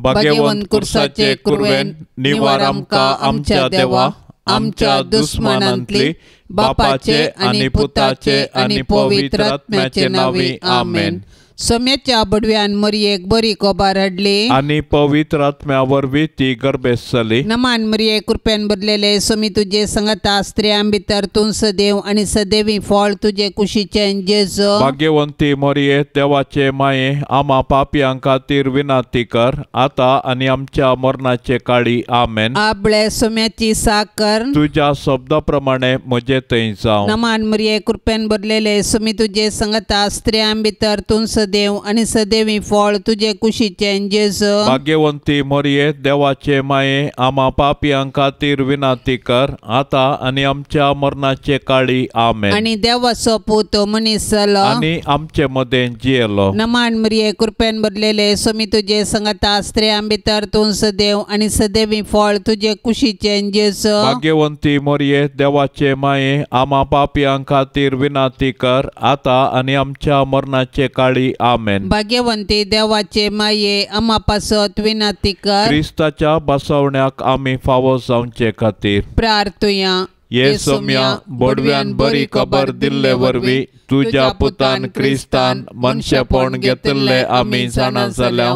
भाग्यवंत कुर्साचे कुरवेन निवार आमकां आमच्या देवा आमच्या दुस्मानांतली बापाचे आनी पुताचे आनी पवित्र आत्म्याचे नांवी आमेन. सोम्याच्या बडव्यान मरियेक बरी कोबार हाडली आनी पवित्र आत्म्या वरवीं ती गर्भेस्त जाली. नमान मरिये कृपेन भरलेले सोमी तुजे संगता स्त्रियां भितर तूं सदैव आनी सदैवी फळ तुजे कुशीचें जेजू. भाग्यवंती मरिये देवाचे माये आमा पापयां खातीर विनंती कर आतां आनी आमच्या मरणाचे काळी आमेन. आपले सोम्याची साकर तुज्या शब्दा प्रमाणे म्हजे थंय जावं. नमान मरिये कृपेन भरलेले सोमी तुजे संगता स्त्रियां भितर तूं सदैव आनी सदैवी फळ तुजे कुशीचें जेजू. भाग्यवंती मरिये देवाचे माये आमा पापयां खातीर विनंती कर आतां आनी आमच्या मरणाचे काळी आमेन. आनी देवाचो पूत मनीस जालो आनी आमचे मदें जियेलो. नमान मरिये कृपेन भरलेले सोमी तुजे संगता स्त्रियां भितर तूं सदैव आनी सदैवी फळ तुजे कुशीचें जेजू. भाग्यवंती मरिये देवाचे माये आमा पापयां खातीर विनंती कर आतां आनी आमच्या मरणाचे काळी आमेन. भाग्यवंती देवाचे माये आमा पासत विनंती कर. क्रिस्ताच्या बसवण्याक आमी फावो जावचे खातीर प्रार्थुया. ये सोम्या बोडव्यान बरी खबर दिल्ले वरवीं तुज्या पुतान क्रिस्तान मनशेपण घेतिल्ले आमी जाणा जाल्या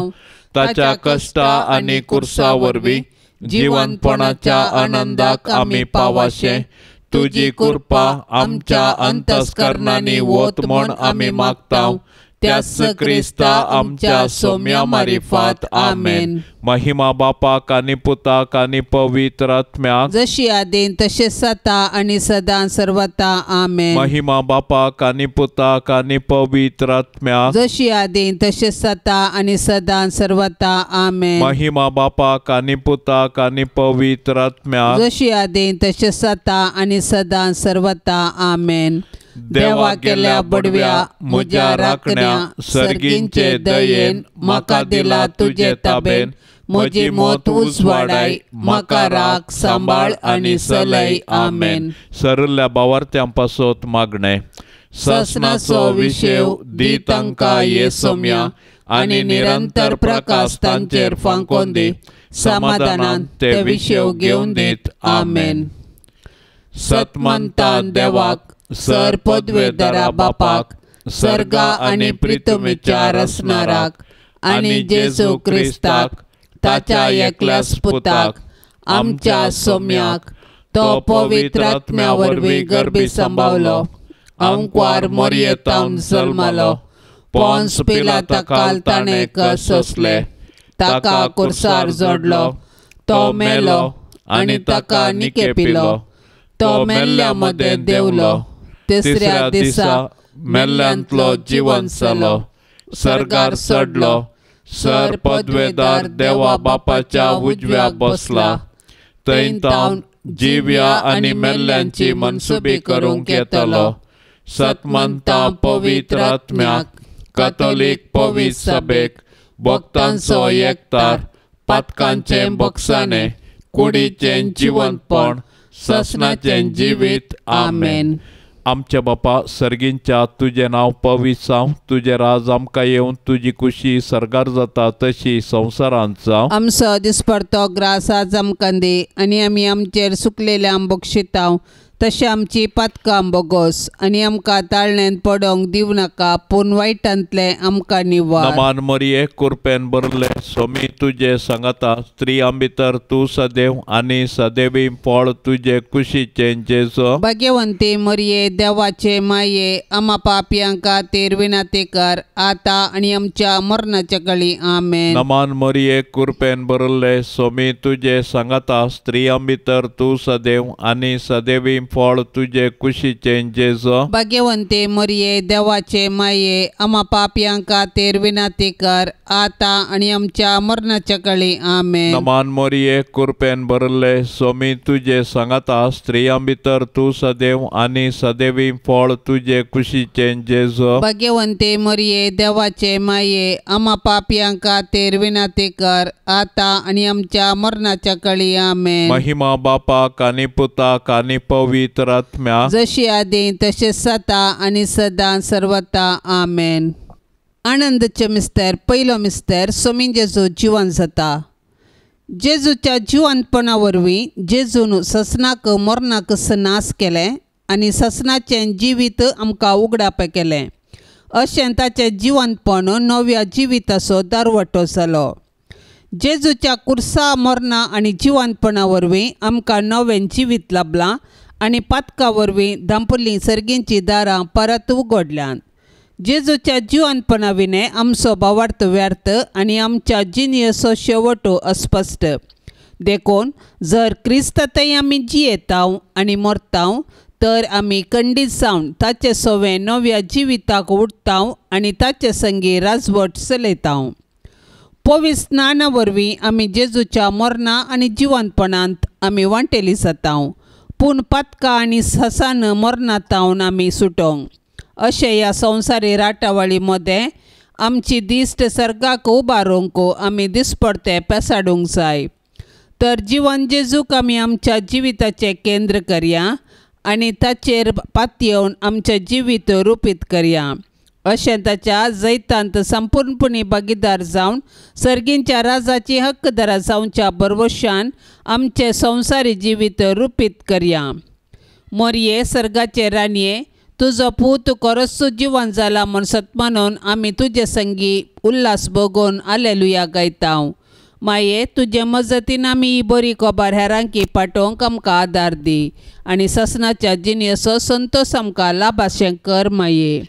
ताच्या कश्टा आनी कुर्सा वरवीं जिवनपणाच्या आनंदाक आमी पावाशे तुजी कृपा आमच्या अंतस्करणांनी वत म्हण आमी मागता त्याच क्रिस्ता आमच्या सोम्या मारिफात आमेन. महिमा बापाक आनी पुताक आनी पवित्र आत्म्याक जशी आदीन तशें सता आनी सदां सर्वता आमेन. महिमा बापाक आनी पुताक आनी पवित्र आत्म्याक जशी आदीन तशें सता आनी सदां सर्वता आमेन. महिमा बापाक आनी पुताक आनी पवित्र आत्म्याक जशी आदीन तशें सता आनी सदां सर्वता आमेन. देवा केल्या बडव्या म्हज्या राखण्या सर्गींचे दयेन म्हाका दिला तुजे ताबेन म्हजी मत उजवाडाय म्हाका राख सांबाळ आनी सलय आमेन. सरल्या बावार्थ्यां पासत मागणें. ससनाचो विशेव दी तांकां ये सोम्या आनी निरंतर प्रकाश तांचेर फांकोन दी समाधानान ते विशेव घेवन दीत आमेन. सतमंता देवाक सर पदवेदरा बापाक सर्गा आनी प्रितमीच्या रसणाराक आनी जेजू क्रिस्ताक ताच्या एकल्याच पुताक आमच्या सोम्याक तो पवित्र आत्म्या वरवीं गर्भी सांबावलो अंकवार मोरयेतावन जल्मालो पोन्स पिलाता काल ताणें सोंसले ताका कुर्सार जोडलो तो मेलो आनी ताका निकेपिलो तो मेल्ल्या मदें देंवलो तिसऱ्या दिसा मेल्ल्यांतलो जिवन जालो सर्गार चडलो सर पदवेदार देवा बापाच्या उजव्या बसला थंय तावन जिव्या आनी मेल्ल्यांची मनसुबी करूंक येतलो. सतमंता पवित्र आत्म्याक कथोलीक पवित्र सभेक भक्तांचो एकतार पातकांचें बक्षाणें कुडीचें जिवनपण ससनाचें जिवीत आमेन. आमच्या बापा सर्गींच्या तुजें नांव पवित्र जावं तुजें राज आमकां येवन तुजी कुशी सर्गार जाता तशी संवसारांत जावं. आमचो दिसपडतो ग्रास आज आमकां दी आनी आमी आमचेर सुकलेल्या बक्षितांव तशें आमची पातकां बोगोस आनी आमकां ताळण्यांत पडोंक दिवं नाका पूण वायटांतलें आमकां निवार. नमान मरिये कुरपेन भरले सोमी तुजे सांगाता स्त्रियां भितर तूं सदैव आनी सदैवी फळ तुजे कुशीचें जेजू. भाग्यवंती मरिये देवाचे माये आमा पापयां खातीर विनंती कर आतां आनी आमच्या मरणाच्या कळी आमेन. नमान मरिये कुरपेन भरले सोमी तुजे सांगाता स्त्रियां भितर तूं सदैव आनी सदैवी फळ तुजे कुशीचें जेजू. भाग्यवंती मरिये देवाचे माये आमा पापयां खातीर विनंती कर आतां आनी आमच्या मरणाच्या कळी आमेन. नमान मरिये कुरपेन भरले सोमी तुजे सांगाता स्त्रियां भितर तूं सदैव आनी सदैवी फळ तुजे कुशीचें जेजू. भाग्यवंती मरिये देवाचे माये आमा पापयां खातीर विनंती कर आतां आनी आमच्या मरणाच्या कळी आमेन. महिमा बापाक आनी पुताक आनी पवित्र आत्म्याक जशी आदी तशें सता आनी सदां सर्वता आमेन. आनंदाचे मिस्तेर पयलो मिस्तेर सोमी जेजू जिवन जाता. जेजूच्या जिवंतपणा वरवीं जेजून ससनाक मरणाक नाश केलें आनी ससनाचें जिवीत आमकां उगडापें केलें. अशें ताचें जिवंतपण नव्या जिविताचो दारवटो जालो. जेजूच्या कुर्सा मरणा आनी जिवंतपणा वरवीं आमकां नवें जिवीत लाबलां आनी पातका वरवीं धांपुल्लीं सर्गींचीं दारां परत उगडल्यांत. जेजूच्या जिवंतपणा विणें आमचो भावार्थ व्यर्थ आनी आमच्या जिणेचो शेवट अस्पश्ट. देखून जर क्रिस्तांतय आमी जियेतांव आनी मरतांव तर आमी खंडीत जावन ताचे सवें नव्या जिविताक उठतांव आनी ताचे संगी राजवट चलयतांव. पवित्र स्नाना वरवीं आमी जेजूच्या मरणा आनी जिवंतपणांत आमी वांटेली जातांव, पूण पातका आनी ससान मरणांत आमी सुटोंक. अशें ह्या संवसारी राटावळी मदें आमची दिश्ट सर्गाक उबारूंक आमी दिसपडते पेसाडूंक जाय. तर जिवन जेजूक आमी आमच्या जिविताचें केंद्र करया आनी ताचेर पातयेवन आमचें जिवीत रुपीत करया. अशें ताच्या जैतांत संपूर्णपणी भागीदार जावन सर्गींच्या राजाची हक्कदारा जावच्या भरवशान आमचें संवसारी जिवीत रुपीत करया. मोरये सर्गाचे राणये, तुजो पूत खरोच जिवन जाला म्हूण सतमानून आमी तुजे संगी उल्हास भोगोवन आलेलुया गायतांव. माये तुजे मजतीन आमी ही बरी खबर हेरांकी पाठोवंक आमकां आदार दी आनी ससनाच्या जिणेचो संतोश आमकां लाभाशें कर. माये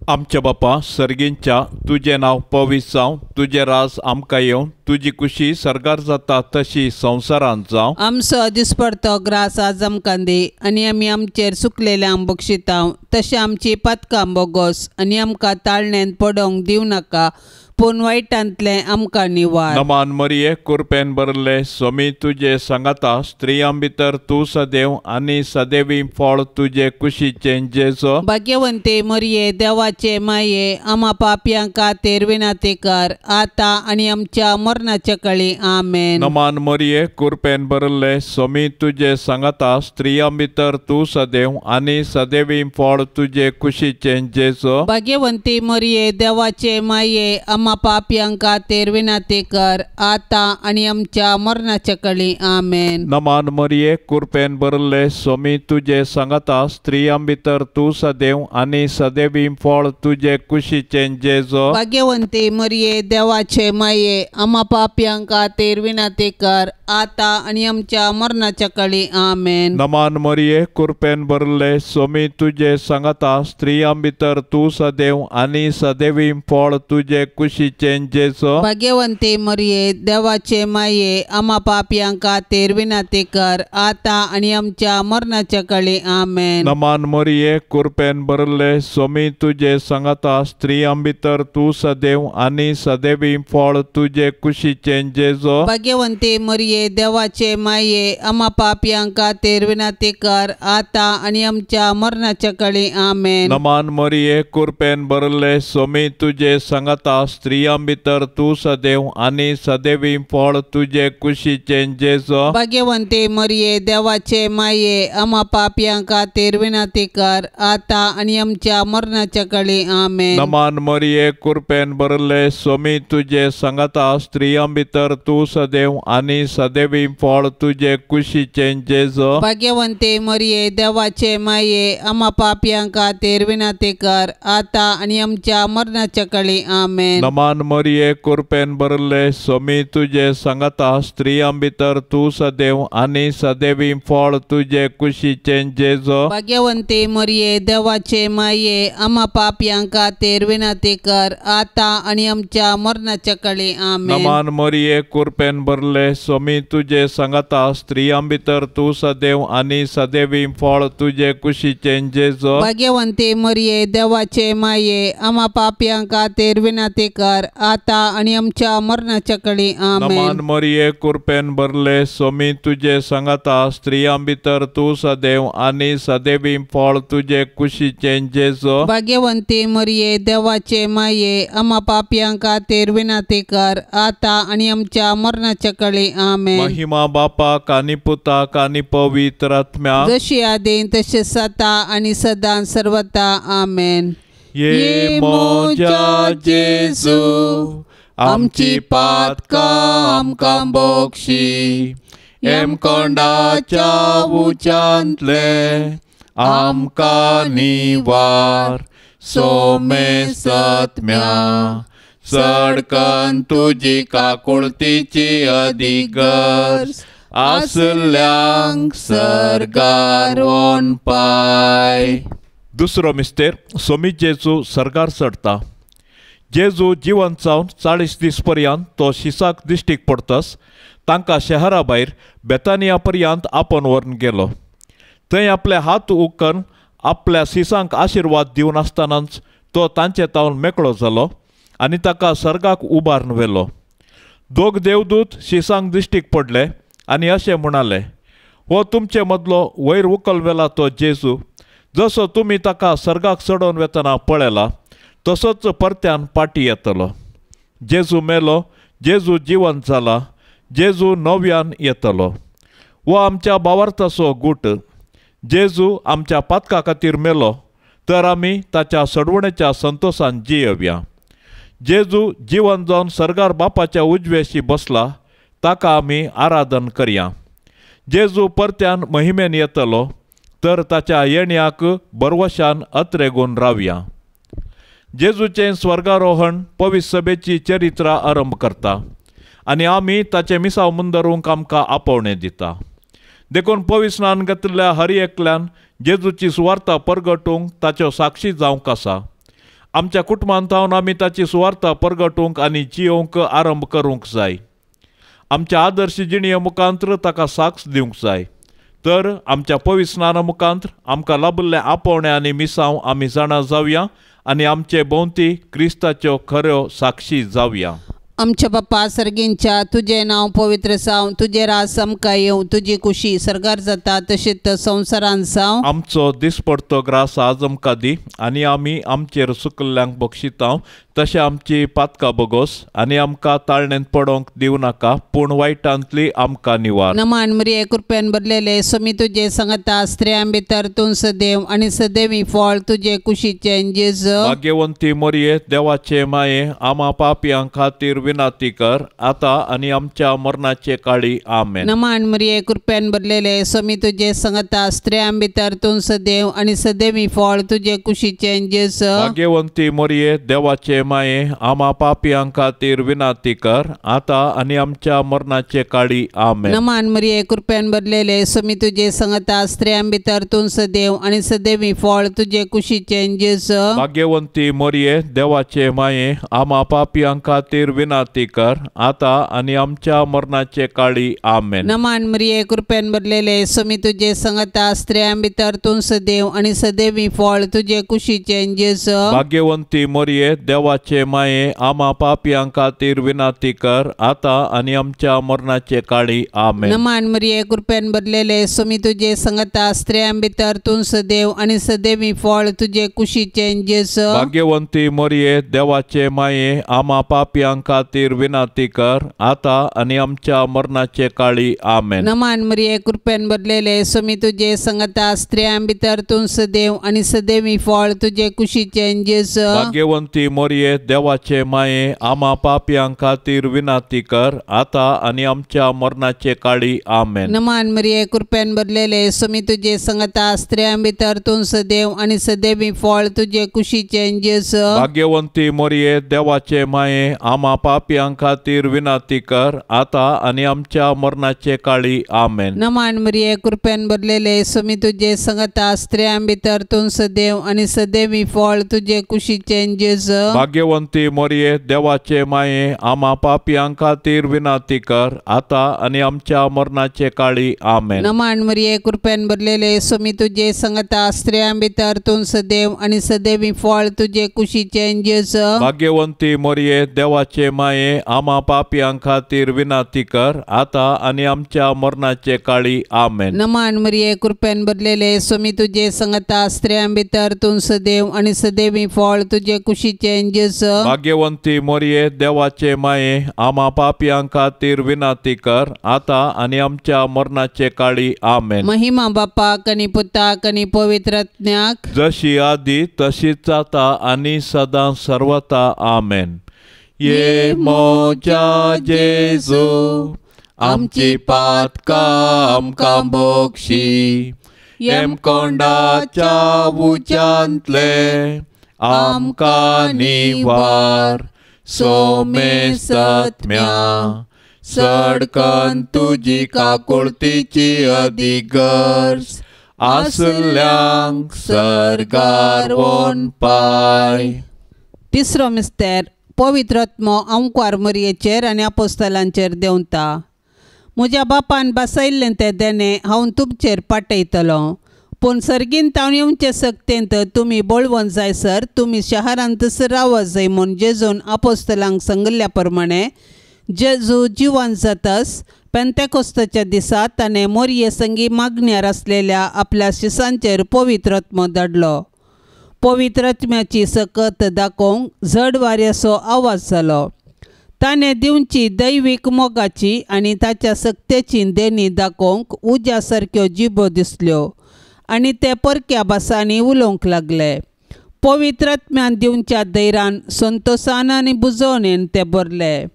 आमच्या बापा सर्गींच्या, तुजें नांव पवित्र जावं, तुजें राज आमकां येवं, तुजी कुशी सर्गार जाता तशी संवसारांत जावं. आमचो दिसपडतो ग्रास आज आमकां दी आनी आमी आमचेर सुकलेल्यांक बक्षितांव तशें आमची पातकां बोगोस आनी आमकां ताळण्यांत पडोवंक दिवं नाका, पूण वायटांतलें आमकां निवार. नमान मरिये, कुरपेन भरले, स्वामी तुजे सांगाता, स्त्रियां भितर तूं सदैव आनी सदैवी फळ तुजे कुशीचें जेजो. भाग्यवंते मरिये, देवाचे माये, आमा पापयां खातीर विनंती कर आतां आनी आमच्या मरणाच्या कळी. आमेन. नमान मरिये, कुरपेन भरले, स्वामी तुजे सांगाता, स्त्रियां भितर तूं सदैव आनी सदैवी फळ तुजे कुशीचें जेजो. भाग्यवंती मरिये, देवाचे माये, आमा पापयां खातीर विनंती कर आतां आनी आमच्या मरणाच्या कळी. आमेन. नमान मरिये, कुरपेन भरले, स्वामी तुजे सांगाता, स्त्रियां भितर तूं सदैव आनी सदैवी फळ तुजे कुशीचें जेजो. भाग्यवंती मरिये, देवाचे माये, आमा पापयां खातीर विनंती कर आतां आनी आमच्या मरणाच्या कळी. आमेन. नमान मरिये, कुरपेन भरले, स्वामी तुजे सांगाता, स्त्रियां भितर तूं सदैव आनी सदैवी फळ तुजे कुशीचें जेजो. भाग्यवंती मरिये, देवाचे माये, आमा पापयां खातीर विनंती कर आतां आनी आमच्या मरणाच्या कळी. आमेन. नमान मरिये, कुरपेन भरले, स्वामी तुजे सांगाता, स्त्रियां भितर तूं सदैव आनी सदैवी फळ तुजे कुशीचें जेजो. भाग्यवंती मरिये, देवाचे माये, आमा पापयां खातीर विनंती कर आतां आनी आमच्या मरणाच्या कळी. आमेन. नमान मरिये, कुरपेन भरले, स्वामी तुजे सांगाता, स्त्रियां भितर तूं सदैव आनी सदैवी फळ तुजे कुशीचें जेजो. भाग्यवंती मरिये, देवाचे माये, आमा पापयां खातीर विनंती कर आतां आनी आमच्या मरणाच्या कळी. आमेन. नमान मरिये, कुरपेन भरले, स्वामी तुजे सांगाता, स्त्रियां भितर तूं सदैव आनी सदैवी फळ तुजे कुशीचें जेजो. भाग्यवंती मरिये, देवाचे माये, आमा पापयां खातीर विनंती कर आतां आनी आमच्या मरणाच्या कळी. आमेन. नमान मरिये, कुरपेन भरले, स्वामी तुजे सांगाता, स्त्रियां भितर तूं सदैव आनी सदैवी फळ तुजे कुशीचें जेजो. भाग्यवंती मरिये, देवाचे माये, आमा पापयां खातीर विनंती कर आतां आनी आमच्या मरणाच्या कळी. आमेन. नमान मरिये, कुरपेन भरले, स्वामी तुजे सांगाता, स्त्रियां भितर तूं सदैव आनी सदैवी फळ तुजे कुशीचें जेजो. भाग्यवंती मरिये, देवाचे माये, आमा पापयां खातीर विनंती कर आतां आनी आमच्या मरणाच्या कळी. आमेन. नमान मरिये, कुरपेन भरले, स्वामी तुजे सांगाता, स्त्रियां भितर तूं सदैव आनी सदैवी फळ तुजे कुशीचें जेजो. भाग्यवंती मरिये, देवाचे माये, आमा पापयां खातीर विनंती कर आतां आनी आमच्या मरणाच्या कळी. आमेन. महिमा बापाक आनी पुताक आनी पवित्र आत्म्याक, जशी आदीं तशें सता आनी सदां सर्वता. आमेन. ये मोज्या जेजू आमची पातकां आमकां बोक्षी हेमकोंडाच्या उच्यांतले आमकां निवार सोमेसत्म्या सडकन तुजी काकुळतीची अधिगर्ज आसल्यांक सर्गार व्हरून पाय. दुसरो मिस्तेर सोमीत जेजू सर्गार चडटा. जेजू जिवंत जावन 40 दीस पर्यंत तो शिसाक दिश्टीक पडतस तांकां शहरा भायर बेतानिया पर्यंत आपोवन व्हरून गेलो. थंय आपले हात उकन आपल्या शिसांक आशिर्वाद दिवन आसतनाच तो तांचे तावन मेकळो जालो आनी ताका सर्गाक उबारून व्हेलो. दोग देवदूत शिसांक दिश्टीक पडले आनी अशें म्हणाले, हो तुमचे मदलो वयर उकल व्हेला तो जेजू, जसो तुमी ताका सर्गाक चडोवन वेतना पळयला तसोच परत्यान पाटी येतलो. जेजू मेलो, जेजू जिवंत जाला, जेजू नव्यान येतलो. हो आमच्या भावार्थाचो गूट. जेजू आमच्या पातका खातीर मेलो तर आमी ताच्या सडवणेच्या संतोशान जियेवया. जेजू जिवंत जावन सर्गार बापाच्या उजवेशी बसला ताका आमी आराधन करया. जेजू परत्यान महिमेन येतलो तर ताच्या येण्याक बरवशान अत्रेगून रावया. जेजूचें स्वर्गारोहण पवित्र सभेची चरित्रा आरंभ करता आनी आमी ताचें मिसांव मुंदरूंक आमकां आपोवणें दिता. देखून पवित्र स्नान घेतिल्ल्या हर एकल्यान जेजूची सुवार्ता परगटूंक ताच्यो साक्षी जावंक आसा. आमच्या कुटुंबांत थावन आमी ताची सुवार्ता परगटूंक आनी जियोवंक आरंभ करूंक जाय. आमच्या आदर्श जिणये मुखांत्र ताका साक्ष दिवंक जाय. तर आमच्या पवित्र स्नाना मुखांत्र आमकां लाबिल्लें आपोवणें आनी मिसांव आमी जाणा जावया आनी आमचे भोंवती क्रिस्ताच्यो खऱ्यो साक्षी जावया. आमच्या बाप्पा सर्गींच्या तुजें नांव पवित्र जावं, तुजें राज आमकां येवं, तुजी कुशी सर्गार जाता तशीच संवसारांत जावं. आमचो दिसपडतो ग्रास आज आमकां दी आनी आमी आमचेर सुकल्ल्यांक बक्षितांव तशें आमची पातकां बोगोस आनी आमकां ताळणेंत पडोवंक दिवं नाका पूण वायटांतली आमकां निवार. नमान मरिये कृपेन भरलेले स्वामी तुजे सांगता, स्त्रियां भितर तूं सदैव आनी सदैवी फळ तुजे कुशीचें जेजू. भाग्यवंती मरिये देवाचे माये आमा पापयां खातीर विनंती कर आता आनी आमच्या मरणाचे काळी. आमेन. नमान मरिये कृपेन भरलेले स्वामी तुजे सांगता, स्त्रियां भितर तूं सदैव आनी सदैवी फळ तुजे कुशीचें जेजू. भाग्यवंती मरिये देवाचे माये आमा पापयां खातीर विनंती कर आता आनी आमच्या मरणाचे काळी. आमेन. नमान मरिये कृपेन भरलेले स्वामी तुजे सांगता, स्त्रियां भितर तूं सदैव आनी सदैवी फळ तुजे कुशीचें जेजू. भाग्यवंती मरिये देवाचे माये आमा पापयां खातीर विनंती कर आता आनी आमच्या मरणाचे काळी. आमेन. नमान मरिये कृपेन भरलेले स्वामी तुजे सांगता, स्त्रियां भितर तूं सदैव आनी सदैवी फळ तुजे कुशीचें जेजू. भाग्यवंती मरिये देवाचे माये आमा पापयां खातीर विनंती कर आता आनी आमच्या मरणाचे काळी. आमेन. नमान मरिये कृपेन भरलेले स्वामी तुजे सांगता, स्त्रियां भितर तूं सदैव आनी सदैवी फळ तुजे कुशीचें जेजू. भाग्यवंती मरिये देवाचे माये आमा पापयां खातीर विनंती कर आता आनी आमच्या मरणाचे काळी. आमेन. नमान मरिये कृपेन भरलेले स्वामी तुजे सांगता, स्त्रियां भितर तूं सदैव आनी सदैवी फळ तुजे कुशीचें जेजू. भाग्यवंती मरिये देवाचे माये आमा पापयां खातीर विनंती कर आता आनी आमच्या मरणाचे काळी. आमेन. नमान मरिये कृपेन भरलेले स्वामी तुजे सांगता, स्त्रियां भितर तूं सदैव आनी सदैवी फळ तुजे कुशीचें जेजू. भाग्यवंती मरिये देवाचे माये आमा पापयां खातीर विनंती कर आता आनी आमच्या मरणाचे काळी. आमेन. नमान मरिये कृपेन भरलेले स्वामी तुजे सांगता, स्त्रियां भितर तूं सदैव आनी सदैवी फळ तुजे कुशीचें जेजू. भाग्यवंती मरिये देवाचे माये आमा पापयां खातीर विनंती कर आता आनी आमच्या मरणाचे काळी. आमेन. नमान मरिये कृपेन भरलेले स्वामी तुजे सांगता, स्त्रियां भितर तूं सदैव आनी सदैवी फळ तुजे कुशीचें जेजू. भाग्यवंती मरिये देवाचे माये माये आमा पापयां खातीर विनंती कर आतां आनी आमच्या मरणाचे काळी आमेन। नमन मरिये कृपेन भरलेले स्वामी तुजे संगता स्त्रियां भितर तूं सदैव आनी सदैवी फळ तुजे कुशीचें जेजू। भाग्यवंती मरिये देवाचे माये आमा पापयां खातीर विनंती कर आतां आनी आमच्या मरणाचे काळी आमेन। महिमा बापाक आनी पुताक आनी पवित्र आत्म्याक जशी आदी तशीच आतां आनी सदां सर्वता आमेन। ये मोजा जेजू आमची पातकां आमकां बक्षी येमकोंडाच्या उच्यांतले आमकां निवार सोमेसत्म्या सडकन तुजी काकुळतीची अधिगर्ज आसल्यांक सर्गार वोन पाय। तिसरो मिस्तेर पवित्र आत्मो आंकवार मरयेचेर आनी आपोस्तलांचेर देंवता। म्हज्या बापान बसयल्लें तें देणें हांव तुमचेर पाटयतलो पूण सर्गीन तावन येवचे सक्तेंत तुमी बळवंत जायसर तुमी शहरांतच रावत जाय म्हूण जेजून आपोस्तलांक सांगिल्ल्या प्रमाणे जेजू जिवन जातस पेंतेकोस्ताच्या दिसा ताणें मोरये संगी मागण्यार आसलेल्या आपल्या शिसांचेर पवित्र आत्मो धाडलो। पवित्र आत्म्याची सकत दाखोवंक झड वाऱ्याचो आवाज जालो। ताणें दिवची दैवीक मोगाची आनी ताच्या सक्तेची देणी दाखोवंक उज्या सारक्यो जिबो दिसल्यो आनी ते परक्या भासांनी उलोवंक लागले। पवित्र आत्म्यान दिवच्या धैर्यान संतोसान आनी बुजोवणेन ते भरले।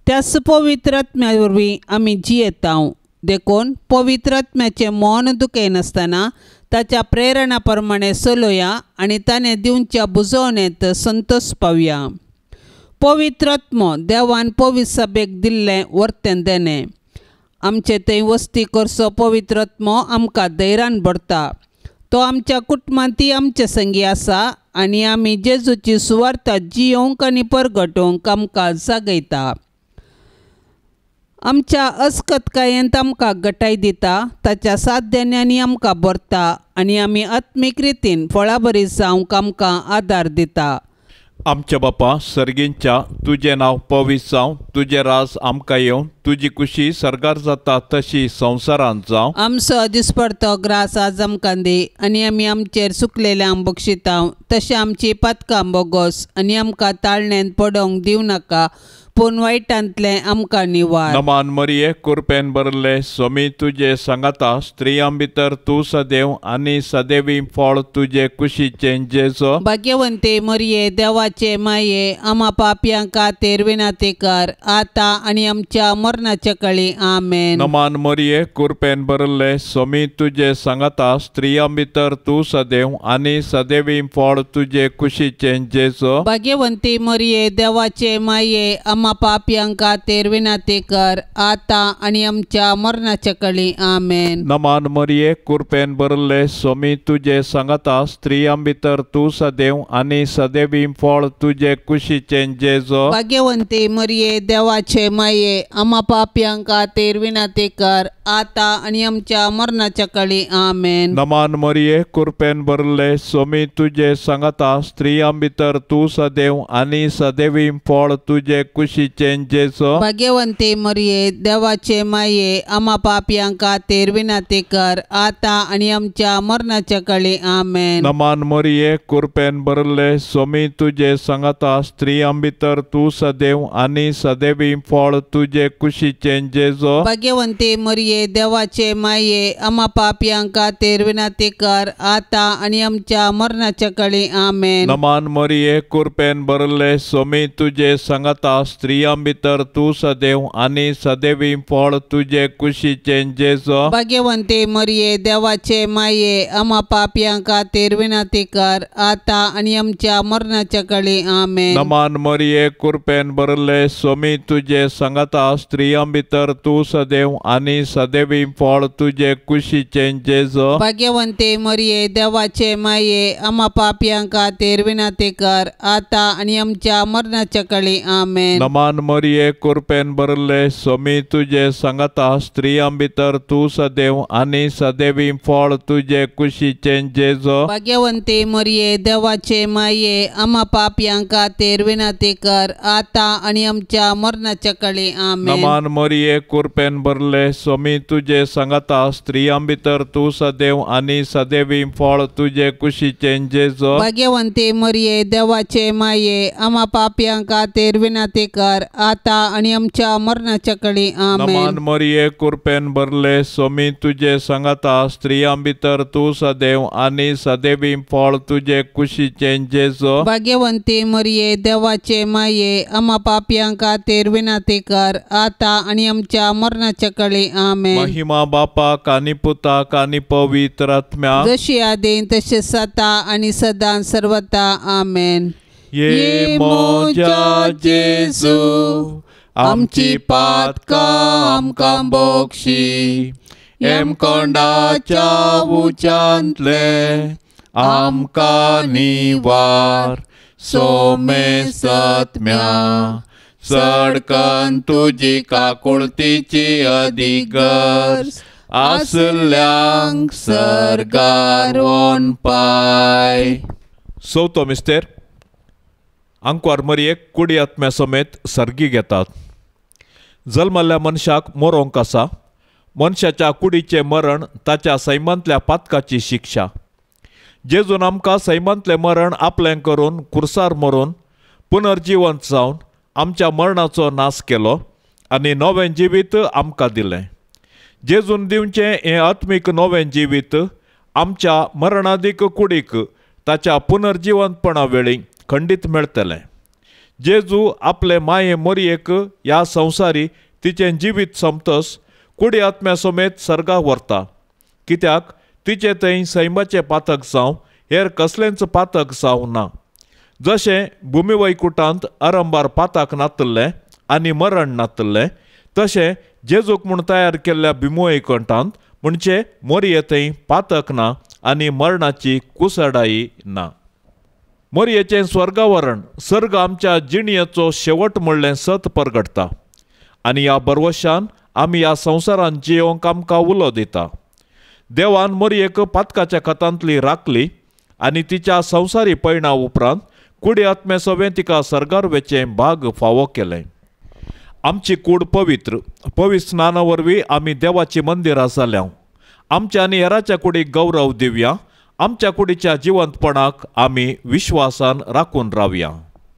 त्याच पवित्र आत्म्या वरवीं आमी जियेतांव देखून पवित्र आत्म्याचें मन दुखयनासतना ताच्या प्रेरणा प्रमाणे चलोया आनी ताणें दिवच्या बुजोवणेंत संतोष पावया। पवित्र आत्मो देवान पवित्र सभेक दिल्लें वर्तें देणें आमचे थंय वस्ती करचो पवित्र आत्मो आमकां धैर्यान भरता। तो आमच्या कुटुंबांत आमचे संगी आसा आनी आमी जेजूची सुवार्ता जियोवंक आनी परगटोवंक आमकां जागयता। आमच्या अस्कतकायेंत आमकां गटाय दिता ताच्या साथ देण्यांनी आमकां भरता आनी आमी आत्मीक रितीन फळाबरी जावंक आमकां आदार दिता। आमच्या बापा सर्गींच्या तुजें नांव पवित्र जावं तुजें राज आमकां येवं तुजी कुशी सर्गार जाता तशी संवसारांत जावं। आमचो दिसपडतो ग्रास आज आमकां दी आनी आमी आमचेर सुकलेल्यांक बक्षितांव तशें आमची पातकां बोगोस आनी आमकां ताळणेंत पडोवंक दिवं नाका पूण वायटांतलें आमकां निवार। नमान मरिये कृपेन भरले स्वामी तुजे सांगाता स्त्रियां भितर तूं सदैव आनी सदैवी फळ तुजे कुशीचें जेजू। भाग्यवंते मरिये देवाचे माये आमा पापयां खातीर विनंती कर आतां आनी आमच्या मरणाच्या काळी आमेन। नमान मरिये कृपेन भरले स्वामी तुजे सांगाता स्त्रियां भितर तूं सदैव आनी सदैवी फळ तुजे कुशीचें जेजू। भाग्यवंती मरिये देवाचे माये आमा पापयां खातीर विनंती कर आतां आनी आमच्या मरणाच्या काळी आमेन। नमान मरिये कृपेन भरले स्वामी तुजे सांगाता स्त्रियां भितर तूं सदैव आनी सदैवी फळ तुजे कुशीचें जेजू। भाग्यवंती मरिये देवाचे माये आमा पापयां खातीर विनंती कर आतां आनी आमच्या मरणाच्या काळी आमेन। नमान मरिये कृपेन भरले स्वामी तुजे सांगाता स्त्रियां भितर तूं सदैव आनी सदैवी फळ तुजे कुशीचें जेजू। भाग्यवंती मरिये देवाचे माये आमा पापयां खातीर विनंती कर आतां आनी आमच्या मरणाच्या काळी आमेन। नमान मरिये कृपेन भरले स्वामी तुजे सांगाता स्त्रियां भितर तूं सदैव आनी सदैवी फळ तुजे कुशीचें जेजू। भाग्यवंती मरिये देवाचे माये आमा पापयां खातीर विनंती कर आतां आनी आमच्या मरणाच्या काळी आमेन। नमान मरिये कृपेन भरले स्वामी तुजे सांगाता स्त्रियां भितर तूं सदैव आनी सदैवी फळ तुजे कुशीचें जेजू। भाग्यवंती मरिये देवाचे माये आमा पापयां खातीर विनंती कर आतां आनी आमच्या मरणाच्या काळी आमेन। नमान मरिये कृपेन भरले स्वामी तुजे सांगाता स्त्रियां भितर तूं सदैव आनी सदैवी फळ तुजे कुशीचें जेजू। भाग्यवंती मरिये देवाचे माये आमा पापयां खातीर विनंती कर आतां आनी आमच्या मरणाच्या काळी आमेन। नमान मरिये कुरपेन भरले सोमी तुजे सांगाता स्त्रियां भितर तूं सदैव आनी सदैवी फळ तुजे कुशीचें जेजो। भाग्यवंती मरिये देवाचे माये आमा पापयां खातीर विनंती कर आतां आनी आमच्या मरणाच्या काळी आमेन। नमान मरिये कुरपेन भरले सोमी तुजे सांगाता स्त्रियां भितर तूं सदैव आनी सदैवी फळ तुजे कुशीचें जेजो। भाग्यवंती मरिये देवाचे माये आमा पापयां खातीर विनंती कर आतां आनी आमच्या मरणाच्या काळी आमेन। नमान मरिये कुरपेन भरले सोमी तुजे सांगाता स्त्रियां भितर तूं सदैव आनी सदैवी फळ तुजे कुशीचें जेजो। भाग्यवंती मरिये देवाचे माये आमा पापयां खातीर विनंती कर आतां आनी आमच्या मरणाच्या काळी आमेन। महिमा बापाक आनी पुताक आनी पवित्र आत्म्याक, जशी आदीं तशें सदा आनी सदां सर्वता आमेन। ये म्हज्या जेजू आमची पातकां आमकां बोगशी, हेमकोंडाच्या उच्यांतले आमकां निवार, सोमे सत्म्या चडकन तुजी काकुळतीची अदीक गरज आसल्यांक सर्गार वोन पाय। चवथो मिस्तेर आंकवार मरयेक कुडी आत्म्या समेत सर्गी घेतात। जल्मल्ल्या मनशाक मरोंक आसा। मनशाच्या कुडीचें मरण ताच्या सैमांतल्या पातकाची शिक्षा। जेजून आमकां सैमांतलें मरण आपलें करून कुर्सार मरून पुनर्जिवंत जावन आमच्या मरणाचो नाश केलो आनी नवें जिवीत आमकां दिलें। जेजून दिवचें हें आत्मीक नवें जिवीत आमच्या मरणादीक कुडीक ताच्या पुनर्जिवंतपणा वेळी खंडीत मेळटलें। जेजू आपले माये मोरयेक ह्या संवसारी तिचें जिवीत सोंपतस कुडी आत्म्या समेत सर्गाक व्हरता, कित्याक तिचें थंय सैमाचें पातक जावं हेर कसलेंच पातक जावं ना। जशें भुमिवैकुटांत आरंभार पाताक नातल्लें आनी मरण नातल्लें तशें जेजूक म्हूण तयार केल्ल्या भुमिवैकुटांत म्हणजे मोरये थंय पातक ना आनी मरणाची कुसडाई ना। मोरयेचें स्वर्गावरण सर्ग आमच्या जिणयेचो शेवट म्हणलें सत परगटता आनी ह्या बरवशान आमी ह्या संवसारांत जियोंक आमकां उलो दिता। देवान मोरयेक पातकाच्या खतांतली राखली आनी तिच्या संवसारी पयणा उपरांत कुडी आत्म्या सवें तिका सर्गार वेचें भाग फावो केलें। आमची कूड पवित्र पवित्र स्नाना वरवीं आमी देवाची मंदिरां जाल्या। आमच्या आनी हेराच्या कुडीक गौरव दिवया। आमच्या कुडीच्या जिवंतपणाक आमी विश्वासान राखून रावया।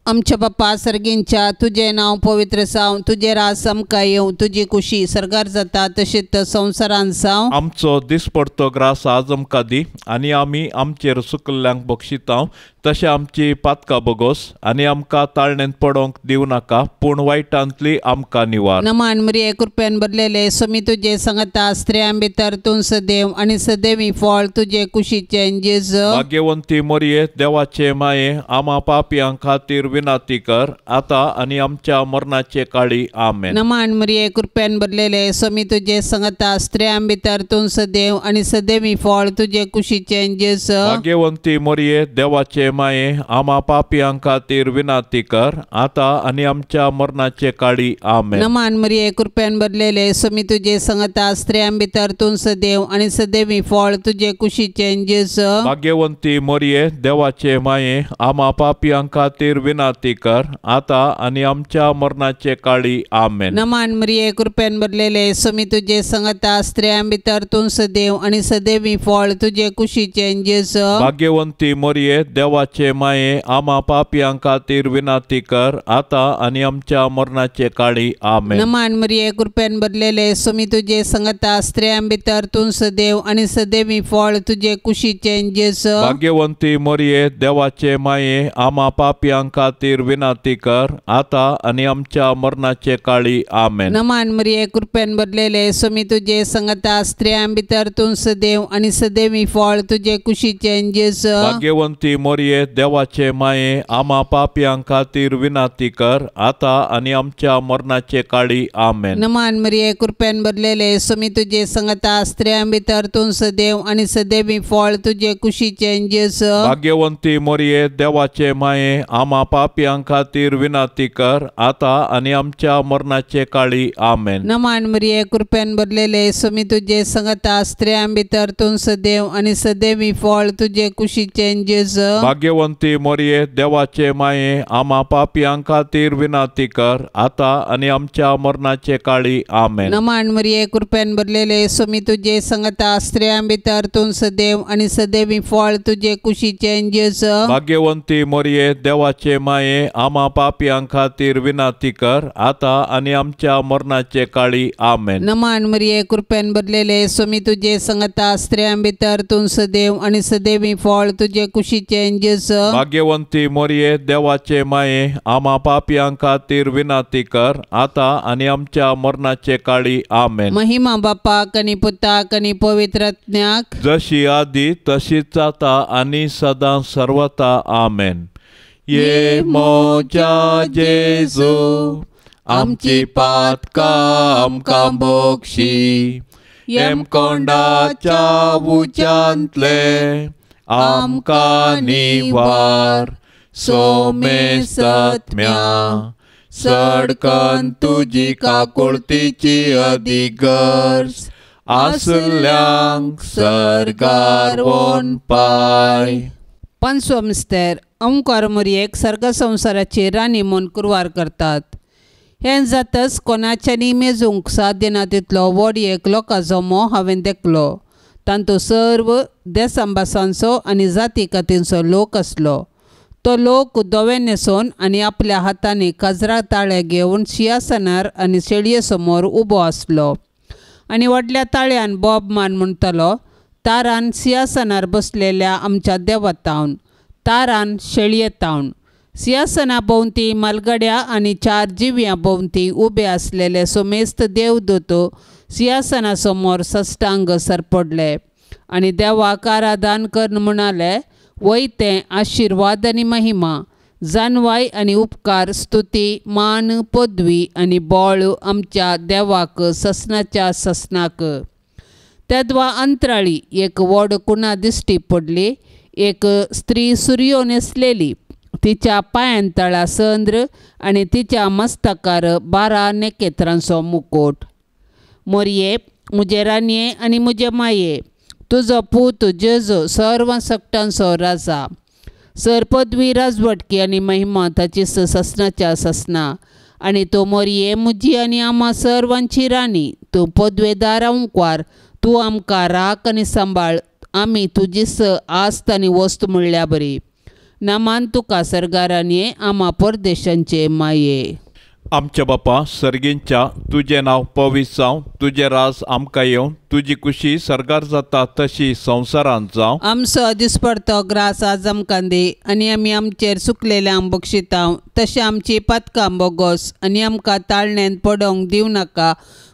आमच्या बाप्पा सर्गींच्या तुजें नांव पवित्र जावं, तुजें राज आमकां येवं, तुजी कुशी सर्गार जाता तशेंच संवसारांत जावं। आमचो दिसपडतो ग्रास आज आमकां दी आनी आमी आमचेर सुकल्ल्यांक बक्षितांव तशें आमची पातकां बगोस आनी आमकां ताळणेंत पडोंक दिवं नाका, पूण वायटांतली आमकां निवार। नमान मरिये कृपेन भरलेले स्वामी तुजे सांगता, स्त्रियां भितर तूं सदैव आनी सदैवी फळ तुजे कुशीचें जेजू। भाग्यवंती मरिये देवाचे माये आमा पापयां खातीर विनंती कर आता आनी आमच्या मरणाचे काळी आमेन। नमान मरिये कृपेन भरलेले स्वामी तुजे सांगता, स्त्रियां भितर तूं सदैव आनी सदैवी फळ तुजे कुशीचें जेजू। भाग्यवंती मरिये देवाचे माये आमा पापयां खातीर विनंती कर आता आनी आमच्या मरणाचे काळी आमेन। नमान मरिये कृपेन भरलेले स्वामी तुजे सांगता, स्त्रियां भितर तूं सदैव आनी सदैवी फळ तुजे कुशीचें जेजू। भाग्यवंती मरिये देवाचे माये आमा पापयां खातीर विनंती कर आता आनी आमच्या मरणाचे काळी आमेन। नमान मरिये कृपेन भरलेले स्वामी तुजे सांगता, स्त्रियां भितर तूं सदैव आनी सदैवी फळ तुजे कुशीचें जेजू। भाग्यवंती मरिये देवाचे माये आमा पापयां खातीर विनंती कर आता आनी आमच्या मरणाचे काळी आमेन। नमान मरिये कृपेन भरलेले स्वामी तुजे सांगता, स्त्रियां भितर तूं सदैव आनी सदैवी फळ तुजे कुशीचें जेजू। भाग्यवंती मरिये देवाचे माये आमा पापयां खातीर विनंती कर आता आनी आमच्या मरणाचे काळी आमेन। नमान मरिये कृपेन भरलेले स्वामी तुजे सांगता, स्त्रियां भितर तूं सदैव आनी सदैवी फळ तुजे कुशीचें जेजू। भाग्यवंती मरिये देवाचे माये आमा पापयां खातीर विनंती कर आता आनी आमच्या मरणाचे काळी आमेन। नमान मरिये कृपेन भरलेले स्वामी तुजे सांगता, स्त्रियां भितर तूं सदैव आनी सदैवी फळ तुजे कुशीचें जेजू। भाग्यवंती मरिये देवाचे माये आमा पापयां खातीर विनंती कर आतां आनी आमच्या मरणाचे काळी. आमेन. नमान मरिये कृपेन भरलेले स्वामी तुजे संगता स्त्रियां भितर तूं सदैव आनी सदैवी फळ तुजे कुशीचें जेजू. भाग्यवंती मरिये देवाचे माये आमा पापयां खातीर विनंती कर आतां आनी आमच्या मरणाचे काळी. आमेन. नमान मरिये कृपेन भरलेले स्वामी तुजे संगता स्त्रियां भितर तूं सदैव आनी सदैवी फळ तुजे कुशीचें जेजू. भाग्यवंती मरिये देवाचे माये आमा पापयां खातीर विनंती कर आतां आनी आमच्या मरणाचे काळी. आमेन. नमान मरिये कृपेन भरलेले स्वामी तुजे संगता स्त्रियां भितर तूं सदैव आनी सदैवी फळ तुजे कुशीचें जेजू. भाग्यवंती मरिये देवाचे माये आमा पापयां खातीर विनंती कर आतां आनी आमच्या मरणाचे काळी. आमेन. महिमा बापाक आनी पुताक आनी पवित्र आत्म्याक, जशी आदी तशीच आतां आनी सदां सर्वता. आमेन. ये मोजा जेजू आमची पातकां आमकां बोगशी, येमकोंडाच्या उज्यांतले आमकां निवार. सोमेसत्म्या सडकन तुजी काकुळतीची अदीक गरज आसल्यांक सर्गार वोन पाय. पांचवो मिस्तेर. ओंकार मोरयेक सर्ग संवसाराची राणी म्हूण कुरवार करतात. हें जातच कोणाच्यानी मेजूंक साध्य ना तितलो व्हड एक लोकांचो मोह हांवें देखलो. तांतू सर्व देसांभासांचो आनी जाती कातींचो लोक आसलो. तो लोक धवे न्हेसून आनी आपल्या हातांनी काजरा ताळे घेवन शिंयासनार आनी शेळये समोर उबो आसलो आनी व्हडल्या ताळ्यान बोब मान म्हणटालो, तारान सिंहासनार बसलेल्या आमच्या देवातावन, तारान शेळयेतावन. सिंहासना भोंवती मालगड्या आनी चार जिव्यां भोंवती उबे आसलेले सोमेस्त देवदूत सिंहासना समोर सष्टांग सरपडले आनी देवाक आराधन करून म्हणाले, वय तें आशिर्वाद आनी महिमा, जानवाय आनी उपकार, स्तुती, मान, पदवी आनी बळ आमच्या देवाक ससनाच्या ससनाक. तेदवा अंतराळी एक व्हड कुणा दिश्टी पडली. एक स्त्री सुरयो न्हेसलेली, तिच्या पांयां तळा संद्र आनी तिच्या मस्तकार 12 नखेत्रांचो मुकोट. मोरये म्हजे रानये आनी म्हजे माये, तुजो पूत जेजू सर्व सकटांचो राजा, सर पदवी राजवटकी आनी महिमा ताची ससनाच्या ससना. आनी तूं मोरये म्हजी आनी आमा सर्वांची राणी, तूं पदवेदार अंकवार, तूं आमकां राख आनी सांबाळ, आमी तुजी स आस्त आनी वस्त म्हणल्या बरी. नामान तुका सर्गारानये आमा परदेशांचे माये. आमच्या बापा सर्गींच्या तुजें नांव पवित्र जावं, तुजें राज आमकां येवं, तुजी कुशी सर्गार जाता तशी संवसारांत जावं. आमचो दिसपडतो ग्रास आज आमकां दी आनी आमी आमचेर सुकलेल्यांक बक्षितांव तशें आमची पातकां बोगोस आनी आमकां ताळण्यांत पडोवंक दिवं नाका,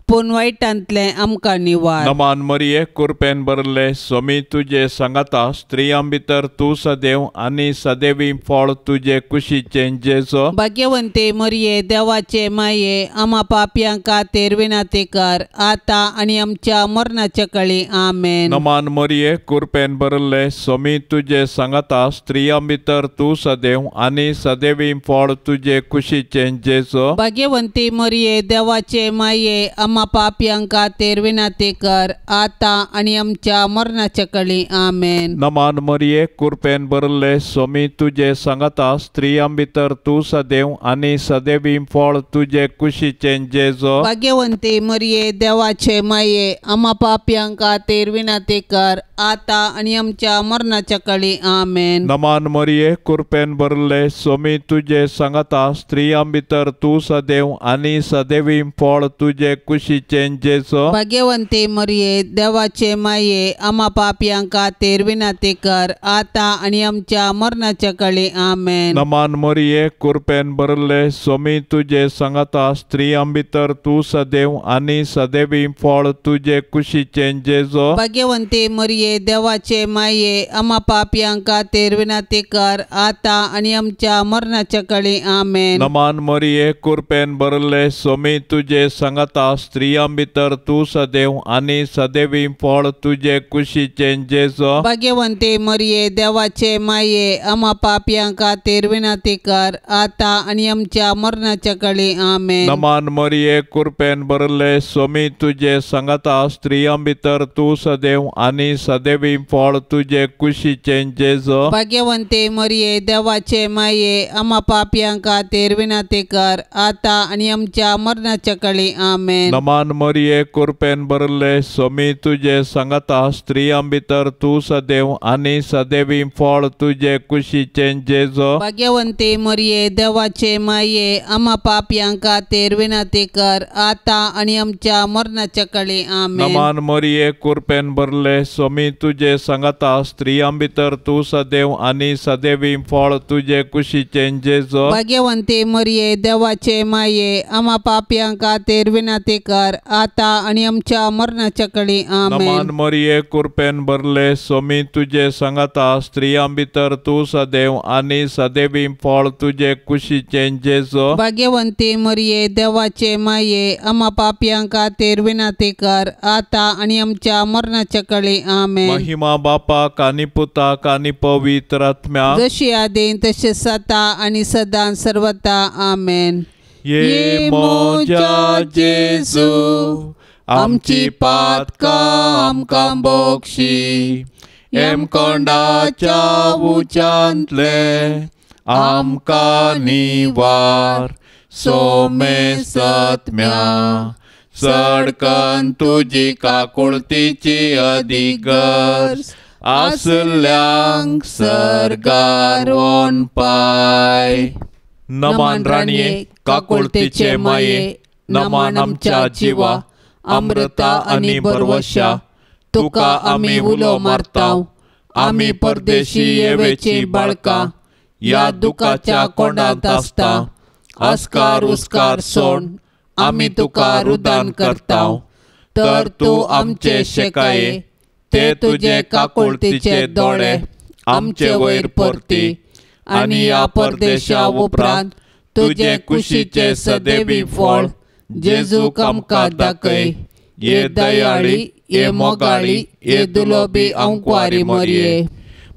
पूण वायटांतलें आमकां निवार. नमान मरिये कुरपेन भरले स्वामी तुजे सांगाता, स्त्रियां भितर तूं सदैव आनी सदैवी फळ तुजे कुशीचें जेजू. भाग्यवंती मरिये देवाचे माये आमा पापयां खातीर विनंती कर आतां आनी आमच्या मरणाच्या काळी. आमेन. नमान मरिये कुरपेन भरले स्वामी तुजे सांगाता, स्त्रियां भितर तूं सदैव आनी सदैवी फळ तुजे कुशीचें जेजू. भाग्यवंती मरिये देवाचे माये आमा पापयां खातीर विनंती कर आतां आनी आमच्या मरणाच्या काळी. आमेन. नमान मरिये कुरपेन भरले स्वामी तुजे सांगाता, स्त्रियां भितर तूं सदैव आनी सदैवी फळ तुजे कुशीचें जेजू. भाग्यवंती मरिये देवाचे माये आमा पापयां खातीर विनंती कर आतां आनी आमच्या मरणाच्या काळी. आमेन. नमान मरिये कुरपेन भरले स्वामी तुजे सांगाता, स्त्रियां भितर तूं सदैव आनी सदैवी फळ तुजे कुशीचें जेजू. भाग्यवंती मरिये देवाचे माये आमा पापयां खातीर विनंती कर आतां आनी आमच्या मरणाच्या काळी. आमेन. नमान मरिये कुरपेन भरले स्वामी तुजे सांगाता, स्त्रियां भितर तूं सदैव आनी सदैवी फळ तुजे कुशीचें जेजू. भाग्यवंती मरिये मरिये देवाचे माये आमा पापयां खातीर विनंती कर आतां आनी आमच्या मरणाच्या कळी आमेन. नमान मरिये कृपेन भरले स्वामी तुजे सांगाता स्त्रियां भितर तूं सदैव आनी सदैवी फळ तुजे कुशीचें जेजू. भाग्यवंती मरिये देवाचे माये आमा पापयां खातीर विनंती कर आतां आनी आमच्या मरणाच्या कळी आमेन. नमान मरिये कृपेन भरले स्वामी तुजे सांगाता स्त्रियां भितर तूं सदैव आनी सदैवी फळ तुजे कुशीचें जेजू. भाग्यवंती मरिये देवाचे माये आमा पापयां खातीर विनंती कर आतां आनी आमच्या मरणाच्या कळी आमेन. नमान मरिये कृपेन भरले स्वामी तुजे सांगाता स्त्रियां भितर तूं सदैव आनी सदैवी फळ तुजे कुशीचें जेजू. भाग्यवंती मरिये देवाचे माये आमा पापयां खातीर विनंती कर आतां आनी आमच्या मरणाच्या कळी आमेन. नमान मरिये कृपेन भरले स्वामी तुजे सांगाता स्त्रियां भितर तूं सदैव आनी सदैवी फळ तुजे कुशीचें जेजू. भाग्यवंती मरिये देवाचे माये आमा पापयां खातीर विनंती कर आतां आनी आमच्या मरणाच्या कळी आमेन. नमान मरिये कृपेन भरले स्वामी तुजे सांगाता स्त्रियां भितर तूं सदैव आनी सदैवी फळ तुजे कुशीचें जेजू. भाग्यवंती मरिये देवाचे माये आमा पापयां खातीर विनंती कर आतां आनी आमच्या मरणाच्या कळी आमेन. महिमा बापाक आनी पुताक आनी पवित्र आत्म्याक, जशी आदीं तशें सता आनी सदां सर्वता आमेन. ये म्हज्या जेजू आमची पातकां आमकां बोगशी, हेमकोंडाच्या उच्यांतले आमकां निवार. सोमे सत्म्या सडकन तुजी काकुळतीची अधिगर्ज आसल्यांक सर्गार वोन पाय. नमान राणये काकुळतीचे माये, नमान आमच्या जिवा अमृता आनी बरवशा, तुका आमी उलो मारता. आमी परदेशी येवेची बाळकां ह्या दुखाच्या कोंडांत आसता. अस्कार उस्कार सोड आमी तुका रुदान करता. तर तूं आमचे शेकाये ते तुजे काकुळतीचे दोळे आमचे वयर परती आनी ह्या परदेशा उपरांत तुजे कुशीचे सदैवी फळ जेजूक आमकां दाखय. ये दयाळी, ये मोगाळी, ये दुलोबी अंकवारी मरिये.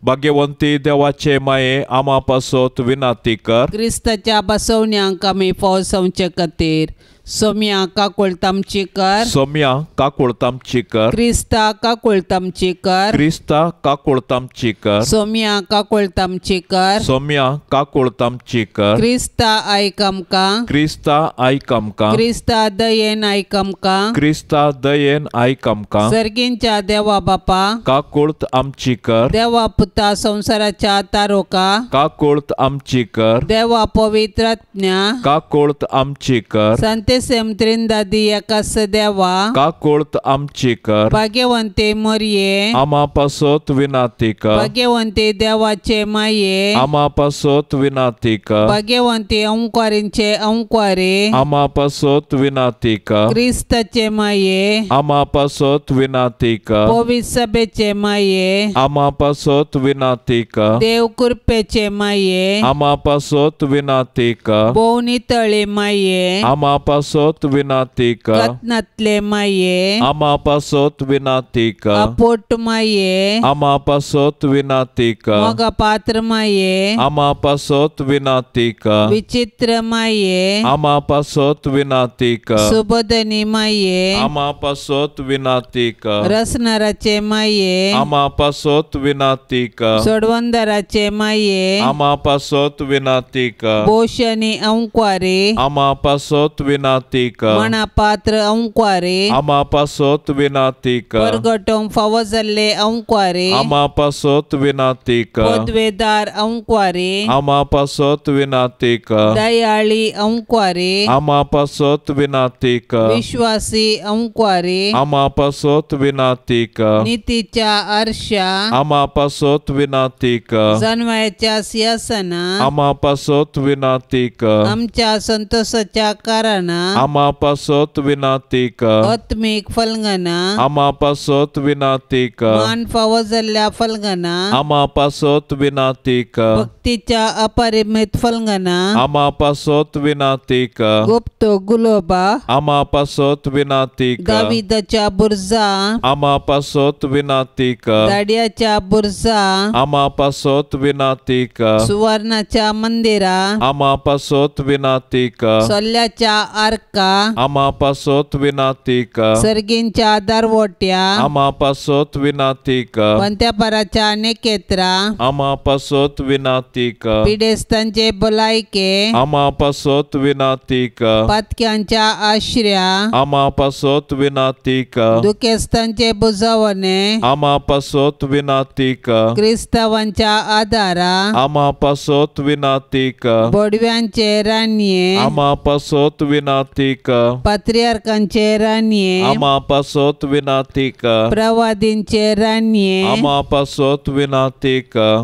भाग्यवंती देवाचे माये आमा पासत विनंती कर. क्रिस्ताच्या बसवण्यांक आमी फौज खातीर सोम्या काकुळतामची कर. सोम्या काकुळतामची कर. क्रिस्ता काकुळतामची कर. क्रिस्ता काकुळतामची कर. सोम्या काकुळतामची कर. सोम्या काकुळतामची कर. क्रिस्ता आयक आमकां. क्रिस्ता आयक आमकां. क्रिस्ता दयेन आयक आमकां. क्रिस्ता दयेन आयक आमकां. सर्गींच्या देवा बापा काकुळत आमची कर. देवा पुता संवसाराच्या तारोका काकुळत आमची कर. देवा पवित्रात्म्या काकुळत आमची कर. संते त्रिंदादी एकास देवा काकुळत आमची कर. भाग्यवंते मरिये आमा पासत विनंती कर. भाग्यवंते देवाचे माये आमा पासत विनंती कर. भाग्यवंते अंकारींचे अंकारे आमा पासत विनंती कर. क्रिस्ताचे माये आमा पासत विनंती कर. पवित्र सभेचे माये आमा पासत विनंती कर. देव कृपेचे माये आमा पासत विनंती कर. भोव नितळे माये आमा पासत विनंती कर. कत्नातले माये आमा पासत विनंती कर. अपोट माये आमा पासत विनंती कर. मोगा पात्र माये आमा पासत विनंती कर. विचित्र माये आमा पासत विनंती कर. सुबोधनी माये आमा पासत विनंती कर. रसनाराचे माये आमा पासत विनंती कर. सोडवंदराचे माये आमा पासत विनंती कर. बोशनी अंकवारे आमा पासत विनंती कर. मना पात्र अंकवारे आमा पासत विनंती कर. परगटोंक फावो जाल्ले अंकवारे आमा पासत विनंती कर. पदवेदार अंकवारे आमा पासत विनंती कर. दयाळी अंकवारे आमा पासत विनंती कर. विश्वासी अंकवारे आमा पासत विनंती कर. नितीच्या आरशा आमा पासत विनंती कर. जनवयाच्या सिंहासना आमा पासत विनंती कर. आमच्या संतोषाच्या कारणा आमा पासत विनाती कर। आत्मीक फलगना आमा पासत विनाती कर। मान फावो जाल्ल्या फलगना आमा पासत विनाती कर। भक्तीच्या अपरिमित फलगना आमा पासत विनाती कर। गुप्त गुलोबा आमा पासत विनाती कर। दाविदाच्या बुर्जा आमा पासत विनाती कर। दाड्याच्या बुर्जा आमा पासत विनाती कर। सुवर्णाच्या मंदिरा आमा पासत विनाती कर। सोल्याच्या आर्का आमा पासत विनाती कर। सर्गींच्या दारवोट्या आमा पासत विनाती कर। पंत्यापराच्या नेकेत्रा आमा पासत विनाती कर। पिडेस्तांचे भलायके आमा पासत विनाती कर। पातक्यांच्या आश्र्या आमा पासत विनाती कर। दुखेस्तांचे बुजवणे आमा पासत विनाती कर। क्रिस्तावांच्या आदारा आमा पासत विनाती कर। बोडव्यांचे राणये आमा पासत विनाती कर। पात्रियार्कांचे राणये आमा पासत विनाती कर। प्रवादींचे राणये आमा पासत विनाती कर।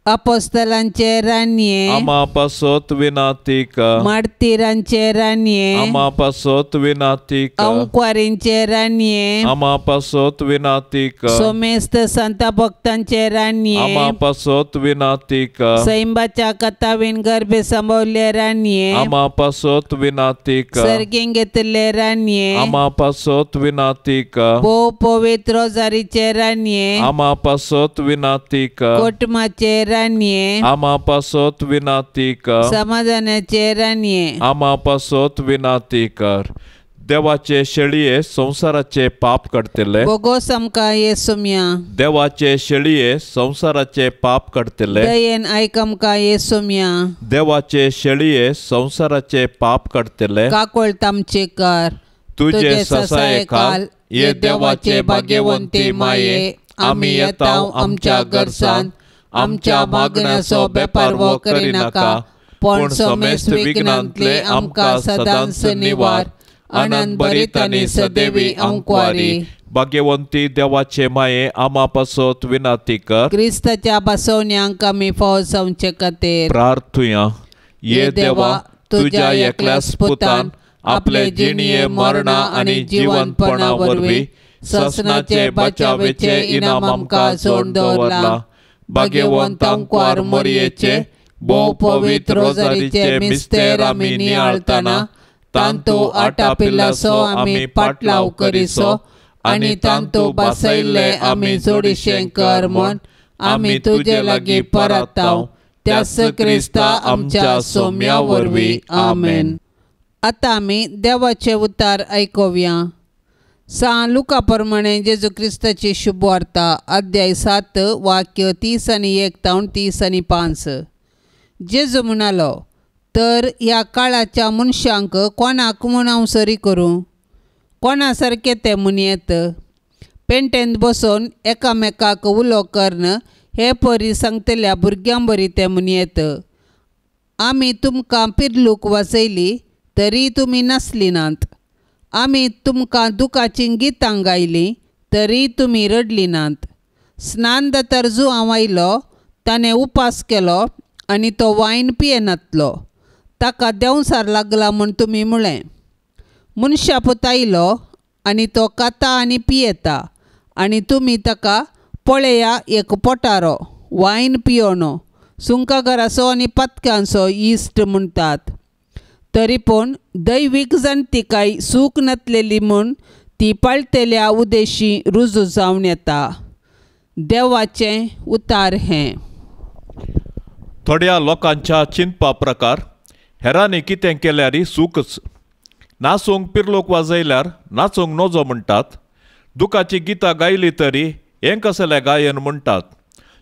अपोस्तलांचे राणये आमा पासत विनाती कर। मार्तीरांचे राणये आमा पासत विनाती कर। अंकुआरींचे राणये आमा पासत विनाती कर। सोमेस्त संत भक्तांचे राणये आमा पासत विनाती कर। सैंबाच्या कथावीन गर्भे सांभवल्ले राणये आमा पासत विनाती कर। सर्गीं घेतिल्ले राणये आमा पासत विनाती कर। भोव पवित्र रोजारीचे राणये आमा पासत विनाती कर। कोटमाचे राणये आमा पासत विनाती कर। समाधानाचे राणये आमा पासत विनाती कर। देवाचे शेळये संवसाराचे पाप काडटले बोगोस आमकां येसुम्या। देवाचे शेळये संवसाराचे पाप काडटले दयेन आयक आमकां येसुम्या। देवाचे शेळये संवसाराचे पाप काडटले काकोळत आमचे कर। तुजे ससाये खाल ये देवाचे भाग्यवंती माये आमी येता आमच्या गरजान आमच्या मागण्याचो बेपारवो करिनाका पूण समेस्त विघ्नांतले आमकां सदांच निवार। आनंद भरीत आनी सदैवी अंकवारी। भाग्यवंती देवाचे माये आमा पासत विनाती कर। क्रिस्ताच्या बसवण्यांक आमी फावो जावचे खातीर प्रार्थुया। ये देवा तुज्या एकल्याच पुतान आपले जिणये मरणा आनी जिवंतपणा वरवीं ससनाचे बचावेचे इनाम आमकां जोडून दवरला। भाग्यवंत अंकवार मरयेचे भोव पवित्र रोजारीचे मिस्तेर आमी नियाळतना तांतू आटापिल्लासो आमी पाटलाव करिसो आनी तांतू बसयल्ले आमी जोडीशें कर म्हूण आमी तुजे लागीं परताव त्याच क्रिस्ता आमच्या सोम्या वरवीं आमेन। आतां आमी देवाचें उतार आयकुया। सान लुका प्रमाणे जेजू क्रिस्ताची शुभवार्ता अध्याय 7 वाक्य 30 आनी 1 तावन 30 आनी 5। जेजू म्हणालो तर ह्या काळाच्या मनशांक कोणाक म्हूण हांव सरी करूं कोणा सारकें तें म्हणयेत पेंटेंत बसून एकामेकाक उलो करून हे परी सांगतल्या भुरग्यां बरी तें म्हणयेत आमी तुमकां पिर्लूक वाजयली तरी तुमी नासली नात आमी तुमकां दुखाचीं गितां गायलीं तरी तुमी रडली नात। स्नान दातार जुआंव आयलो ताणें उपास केलो आनी तो वायन पियेनातलो ताका देंवसार लागला म्हूण तुमी म्हळें। मनशा पूत आयलो आनी तो खाता आनी पियेता आनी तुमी ताका पळया एक पोटारो वायन पियोनो सुंकागाराचो आनी पातक्यांचो इश्ट म्हणटात। तरी पूण दैवीक जाणतिकाय सूख नातलेली म्हूण ती पाळटेल्या उदेशी रुजू जावन येता। देवाचें उतार हें। थोड्या लोकांच्या चिंतपा प्रकार हेरांनी कितें केल्यार सूखच नाचूंक पिर्लोक वाजयल्यार नाचूंक नजो म्हणटात दुखाची गितां गायली तरी हें कसलें गायन म्हणटात।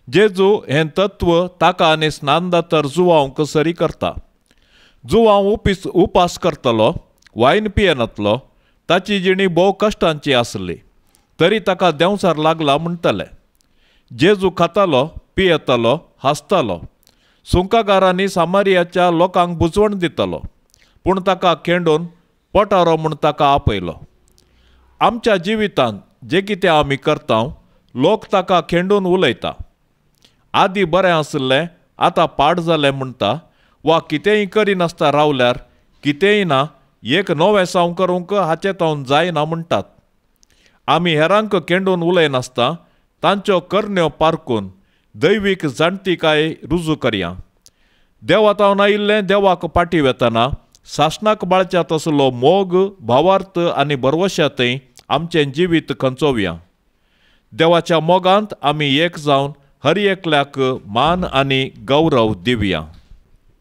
जेजू हें तत्व ताका आनी स्नानदातर जुवांक सरी करता। जुवांव उपास करतलो वायन पियेनातलो ताची जिणी भोव कश्टांची आसली तरी ताका देंवसार लागला म्हणटले। जेजू खातालो पियेतालो हांसतालो सुंकागारांनी सामारियाच्या लोकांक बुजवण दितालो पूण ताका खेंडून पोटारो म्हूण ताका आपयलो। आमच्या जिवितांत जें कितें आमी करता लोक ताका खेंडून उलयता। आदी बरें आशिल्लें आतां पाड जालें म्हणटा वा कितेंय करिनासता रावल्यार कितेंय ना एक नवें साव करूंक हाचें तावन जायना म्हणटात. आमी हेरांक केंडून उलयनासता तांच्यो करण्यो पारकून दैवीक जाणतिकाय रुजू करया. देवा तावन आयिल्लें देवाक पाटी वेतना सासणाक बाळच्या तसलो मोग, भावार्थ आनी भरवश्या थंय आमचें जिवीत खंचोवया. देवाच्या मोगांत आमी एक जावन हर एकल्याक मान आनी गौरव दिवया.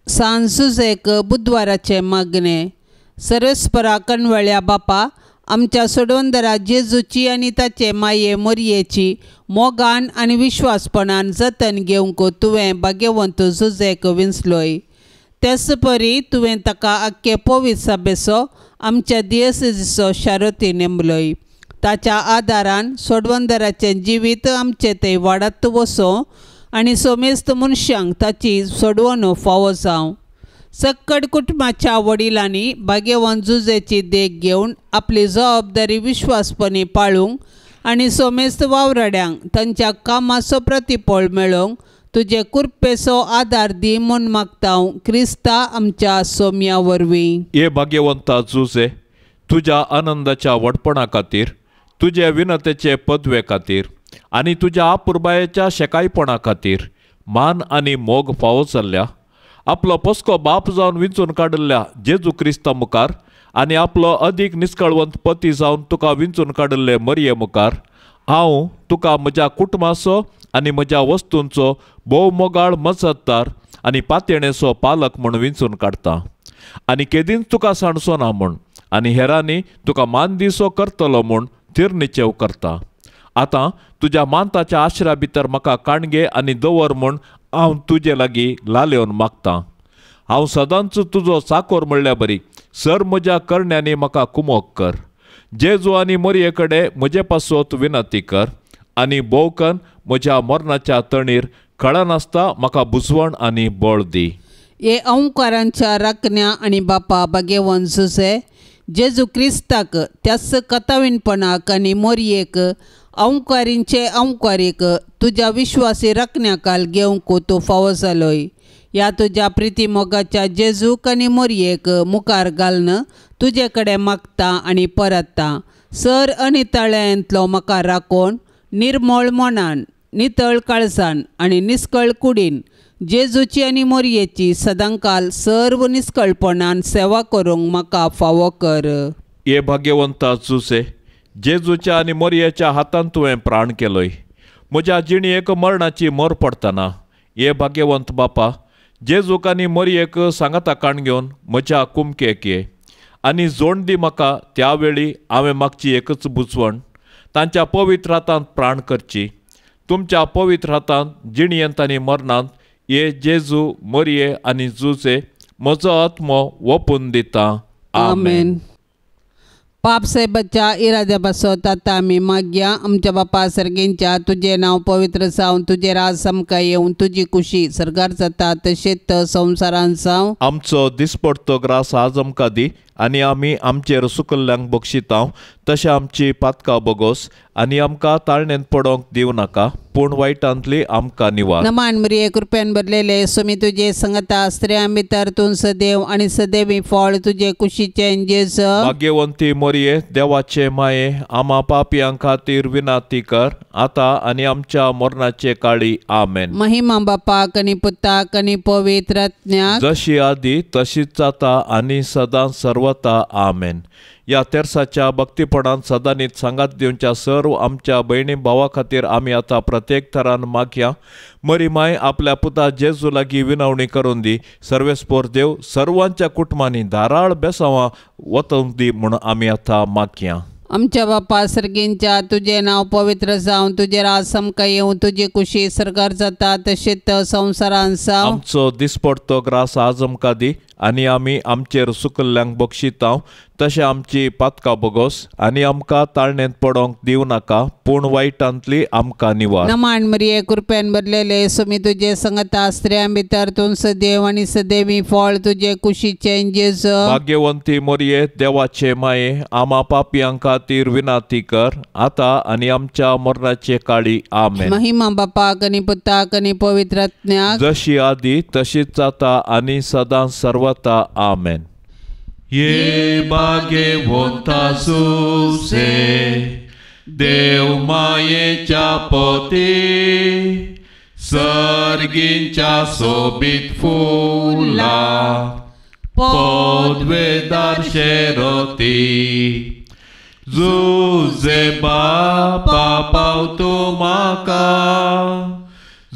सांज जुजेक बुधवाराचें मागणें. सरस्परा कणवळ्या बापा, आमच्या सोडवंदरा जेजूची आनी ताचे माये मोरयेची मोगान आनी विश्वासपणान जतन घेवंक तुवें भाग्यवंत जुजेक विंचलोय. तेच परी तुवें ताका आख्खे पवित्र सभेचो आमच्या दियसिचो शारोती नेमलोय. ताच्या आदारान सोडवंदराचें जिवीत आमचें थंय वाडत वचों आनी सोमेस्त मनशांक ताची सोडवणूक फावो जावं. सक्कड कुटुंबाच्या वडिलांनी भाग्यवंत जुजेची देख घेवन आपली जबाबदारी विश्वासपणी पाळूंक आनी सोमेस्त वावराड्यांक तांच्या कामाचो प्रतिफळ मेळोवंक तुजे कृपेचो आदार दी म्हूण मागता हांव क्रिस्ता आमच्या सोम्या वरवीं. हे भाग्यवंता जुजे, तुज्या आनंदाच्या व्हडपणा खातीर, तुजे विनतेचे पदवे खातीर आनी तुज्या आपुरबायेच्या शेकायपणा खातीर मान आनी मोग फावो जाल्ल्या आपलो पोसको बाप जावन विंचून काडिल्ल्या जेजू क्रिस्ता मुखार आनी आपलो अदीक निस्कळवंत पती जावन तुका विंचून काडिल्ले मरये मुखार हांव तुका म्हज्या कुटुंबाचो आनी म्हज्या वस्तूंचो भोव मोगाळ मजतदार आनी पातयेणेचो पालक म्हूण विंचून काडटा आनी केदींच तुका सांडचो ना म्हूण आनी हेरांनी तुका मान दिसो करतलो म्हूण थिरनिचेव करता. आतां तुज्या मानताच्या आश्रा भितर म्हाका काणगे आनी दवर म्हूण हांव तुजे लागीं लालेवन मागतां. हांव सदांच तुजो चाकोर म्हणल्या बरी सर म्हज्या करण्यांनी म्हाका कुमोक कर. जेजू आनी मोरये कडेन म्हजे पासत विनंती कर आनी भोवकन म्हज्या मरणाच्या तणीर कळनासता म्हाका बुजवण आनी बळ दी. हे अंकारांच्या राखण्या आनी बापा भाग्यवंत जुजे, जेजू क्रिस्ताक त्याच कथावीनपणाक आनी मोरयेक अंकारींचे अंकारीक तुज्या विश्वासी राखण्याकाल घेवंक तूं फावो जालोय. ह्या तुज्या प्रिती मोगाच्या जेजूक आनी मोरयेक मुखार घालून तुजे कडेन मागता आनी परतता. सर आनी तळ्यांतलो म्हाका राखून निर्मळ मनान, नितळ काळजान आनी निस्कळ कुडीन जेजूची आनी मोरयेची सदांकाल सर्व निस्कळपणान सेवा करूंक म्हाका फावो कर. हे भाग्यवंता जुजे, जेजूच्या आनी मोरयेच्या हातान तुवें प्राण केलोय. म्हज्या जिणेक मरणाची मर पडटना हे भाग्यवंत बापा, जेजूक आनी मोरयेक सांगाता काण घेवन म्हज्या कुमकेक ये आनी जोण दी म्हाका. त्या वेळी हांवें मागची एकच बुजवण, तांच्या पवित्र हातांत प्राण करची. तुमच्या पवित्र हातांत जिणयेंत आनी मरणांत हे जेजू, मोरये आनी जुजे म्हजो आत्मो ओपून दिता. आमेन. पाप साहेबाच्या इराद्या पासत आतां आमी मागया. आमच्या बापा सर्गेंच्या तुजें नांव पवित्र जावं, तुजें राज आमकां येवं, तुजी कुशी सरकार जाता तशेंच संवसारांत जावं. आमचो दिसपडतो ग्रास आज आमकां दी आनी आमी आमचेर सुकल्ल्यांक बक्षितांव तशें आमची पातकां बोगोस आनी आमकां ताळणेंत पडोंक दिवं नाका, पूण वायटांतली आमकां निवार. नमान मरिये, कृपेन भरलेले सुमी तुजे संगता, स्त्रियां भितर तूं सदैव आनी सदैवी फळ तुजे कुशीचें जेज. भाग्यवंती मरिये, देवाचे माये, आमा पापयां खातीर विनंती कर आतां आनी आमच्या मरणाचे काळी. आमेन. महिमा बापाक आनी पुताक आनी पवित्र आत्म्याक, जशी आदी तशीच जाता आनी सदां सर्वता. आमेन. ह्या तेर्साच्या भक्तीपणान सदांनीत सांगात दिवच्या सर्व आमच्या भयणी भावा खातीर आमी आतां प्रत्येक थरान मागया. मरी माय आपल्या पुता जेजू लागीं विनवणी करून दी. सर्वेस्पोर देव सर्वांच्या कुटुंबांनी धाराळ बेसांवां वतूंक दी म्हूण आमी आतां मागया. आमच्या बापा सर्गींच्या तुजें नांव पवित्र जावं, तुजें राज आमकां येवं, तुजी कुशी सरकार जाता तशेंच संवसारांत जावं. आमचो दिसपडतो ग्रास आज आमकां दी आनी आमी आमचेर सुकल्ल्यांक बक्षितांव तशें आमची पातकां बोगोस आनी आमकां ताळणेंत पडोंक दिवं नाका, पूण वायटांतली आमकां निवार. नमान मरिये, कृपेन भरलेले सुमी तुजे संगता, स्त्रियां भितर तूं सदैव आनी सदैवी फळ तुजे कुशीचें जेज. भाग्यवंती मरिये, देवाचे माये, आमा पापयां खातीर विनंती कर आतां आनी आमच्या मरणाचे काळी. आमेन. महिमा बापाक आनी पुताक आनी पवित्र आत्म्याक, जशी आदी तशीच जाता आनी सदां सर्वता. आमेन. ये भाग्यवंता सुसे देव मायेच्या पोती सर्गींच्या सोबीत फुला पदवेदार शेरोती जुजे बापा पाव तूं म्हाका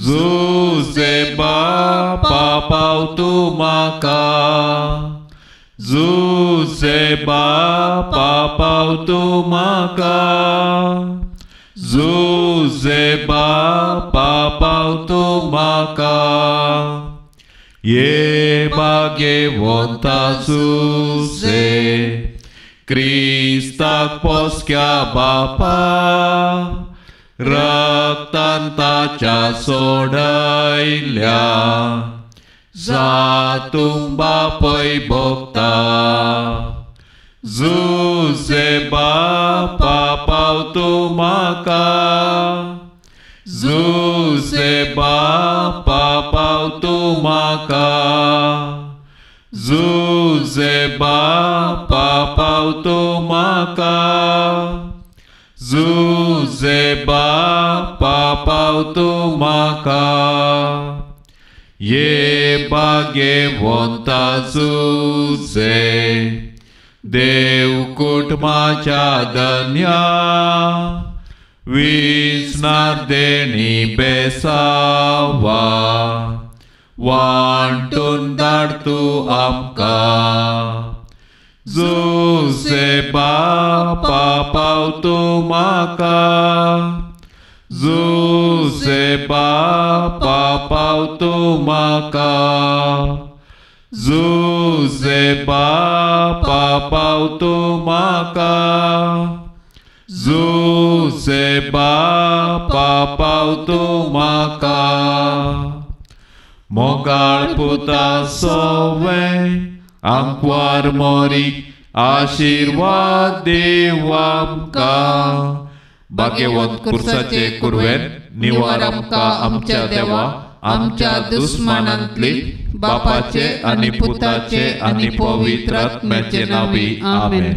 जुजे बापा पाव तूं म्हाका जुजे बापा पाव तूं म्हाका जुजे बापा पाव तूं म्हाका ये भाग्यवंता सुसे क्रिस्ताक पोसक्या बापा रक्तान ताच्या सोडयल्या जातूं बापय भोगता जुजे बापा पाव तूं म्हाका जुजे बापा पाव तूं म्हाका जुजे बापा पाव तूं म्हाका जुजे बापा पाव तूं म्हाका ये भाग्यवंता जुजे देव कुटुंबाच्या धन्या विसनार देणी बेसावा वांटून धाड तूं आमकां जुजे बापा पाव तूं म्हाका जुजे बापा पाव तूं म्हाका जुजे बापा पाव तूं म्हाका जुजे बापा पाव तूं म्हाका मोगाळ पुता सोवे आंकवार मोरी आशिर्वाद देव आमकां भाग्यवंत कुर्साचे कुरवेन निवार आमकां आमच्या देवा आमच्या दुस्मानांतली बापाचे आनी पुताचे आनी पवित्र आत्म्याचे नांवी आमेन.